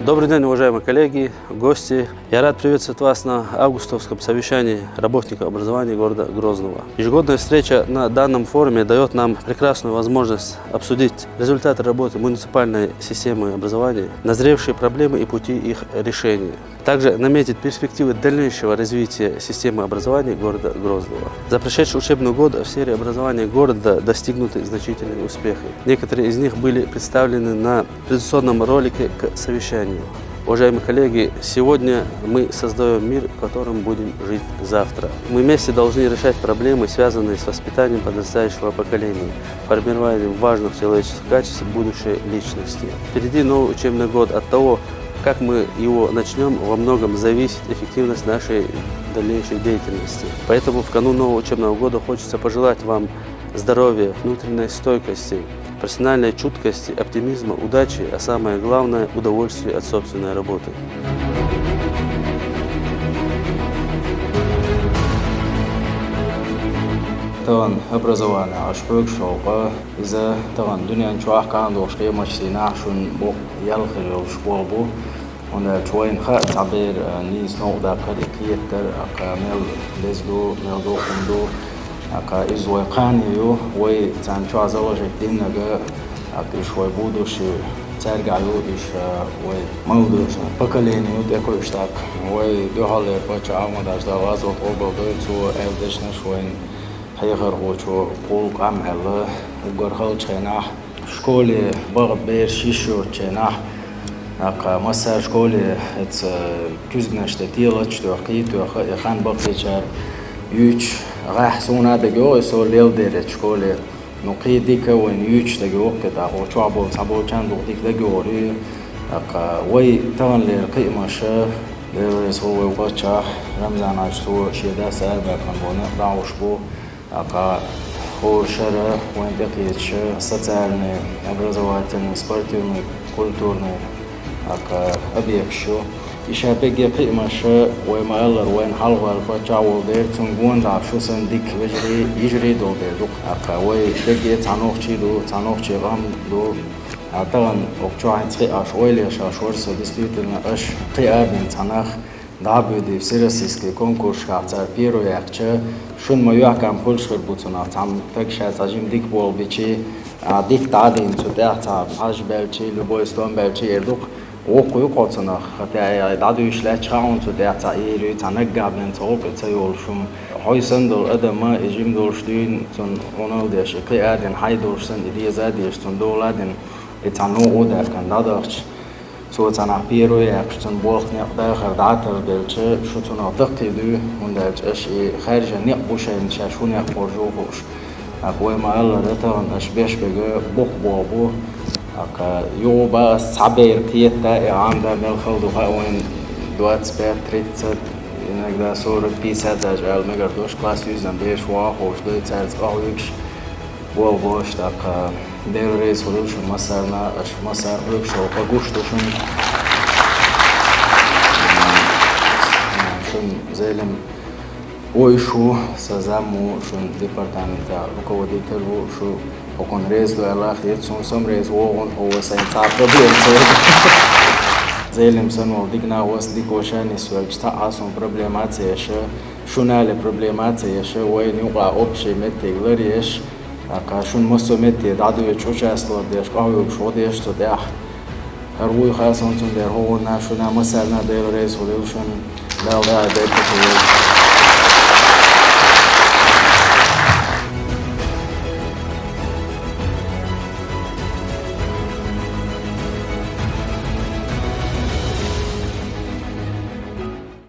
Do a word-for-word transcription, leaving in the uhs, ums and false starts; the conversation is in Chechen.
Добрый день, уважаемые коллеги, гости. Я рад приветствовать вас на августовском совещании работников образования города Грозного. Ежегодная встреча на данном форуме дает нам прекрасную возможность обсудить результаты работы муниципальной системы образования, назревшие проблемы и пути их решения. Также наметить перспективы дальнейшего развития системы образования города Грозного. За прошедший учебный год в сфере образования города достигнуты значительные успехи. Некоторые из них были представлены на традиционном ролике к совещанию. Уважаемые коллеги, сегодня мы создаем мир, в котором будем жить завтра. Мы вместе должны решать проблемы, связанные с воспитанием подрастающего поколения, формированием важных человеческих качеств будущей личности. Впереди новый учебный год. От того, как мы его начнем, во многом зависит эффективность нашей дальнейшей деятельности. Поэтому в канун нового учебного года хочется пожелать вам здоровья, внутренней стойкости, профессиональной чуткости, оптимизма, удачи, а самое главное, удовольствия от собственной работы. Таган образование, аш хьоьгуш шовкъа, иза таган дуьнен чохь кхана долуш кхиамаш дийнахь шун боккха ял хир йолуш болу бу. ХӀунда аьлча вайна хаьа цхьаберан, а, нийса новкъа даккхар и кхетар, а, кхана мел деза ду, мел доккхун ду, а, кхана иза вай кхане ю, вай царна чохь заложить диннарг, а, уьш вай будущий цаьргахь ю, уьш, а, вай молодёжное поколение ю тӀекхуьуш даккха. Вай дуьхьал лерча паччахь Ахьмадаш Дала гӀазот къобалдойла, цо аьлла дешнаш вайна хьехархочо кхул къам аьлла, уггар халчу хенахь, школе баха бераш йиш йоцучу хенахь, тӀаккха массара школе эца куьзганаш тӀе телач а тоьхна, кхий а тоьхна, и хан баккхийчара юьйцуш гӀехь суна а дагайогӀу, и со леладер эца школе. Ну, кхий дика вайна юьйцуш дагайогӀу, кхин тӀаккха чохь болу цхьаболчарна дукха дика дагайогӀур ю. ТӀаккха вай таханлера кхиамаш, Дела реза хуьлда вай паччахь Рамзановича, цо шен дас арабаьккхина бохург дӀахьош бу. ТӀаккха хӀора шарахь вайна тӀекхеташ социальный, образовательный, спортивный, культурный, тӀаккха объекташ ю. И ша берриге кхиамаш, вай ма-аллара, вайна хьалхаваьлла паччахь волу дела, цунна гонах шу санна дика вежарий, йижарий долу дела ду-кх. ТӀаккха вай берриге цхьа нохчий ду, цхьа нохчийн къам ду. Ткъа тахана окху чохь хӀинца кхиош, ойла еш аш вара со, действительно, аша кхин а бина цхьа нах дӀа а буьйдий, всероссийский конкурсашкахь цара первый яьккхича, шуна ма-юьхь кам хуьлуш хир бу цунах, цхьамма стаг ша цхьа жима дика болх бичий, а, дика дӀа а дина, цу тӀехь цхьа хьажа баьлчий, любой стом баьлчий эр ду-кх, воккха ю-кх хьо цунах, хӀаьта и дӀадуьйш лаьтташ хаьа хьуна цу тӀехь цхьа эр ю, цхьа наггахь бен цхьа гӀуллакх а ца йолуш хӀума. Хьо санна долу адам, и жима долуш дуьйна, цунна Ӏуналла деш, и кхин а дина, хьайн долуш санна, и деза а дезаш, цунна дола а дина, и цхьа новкъа а даьккхина дӀадахча, цо цхьа нах первый яьккхича, цунна болх, некъ дахар дӀа а тардевлча, шу цунах даккхий дуй, хӀунда аьлча аша и хаьржина некъ бу шайна, шаьш хӀун некъ хоржу а хууш. ТӀаккха вай ма-аллара, тахана аша беш берг боккха болх бу. ТӀаккха юха боху ас, цхьа бер кхетта, и Ӏамда мел хала ду хаьа вайна, двадцать пять, тридцать, иногда сорок, пятьдесят даже ала мегар долуш, класс юьззина бераш вогӀу а хууш ду, цаьрца къахьоьгуш болх беш, тӀаккха Дела реза хуьлийла шуна массарна, аша массара хьоьгуш шовкъа гуш ду шуна. Шуна Зелим вуьйш ву, сан зам ву, шуна департаментан руководитель ву, шу хӀокхунна реза ду аьлла а хета суна, со-м реза ву хьуна, хьо ва сайна цхьа а проблема ца ю. Зелим санна волу дика нах ва сан дика ваша нисвелча, цхьа а суна проблема а ца еш, шуна а ле проблема а ца еш, вайна юкъахь общий меттиг лар еш, тӀаккха шуна массо а метте дӀадоьдуш, участвовать деш, къахьоьгуш гӀо деш цу тӀехь. ХӀара вуй хаьа суна, цундела хӀокхунна шуна массарна Дела реза хуьлийла шуна, Дала даа декъа хуьлийла.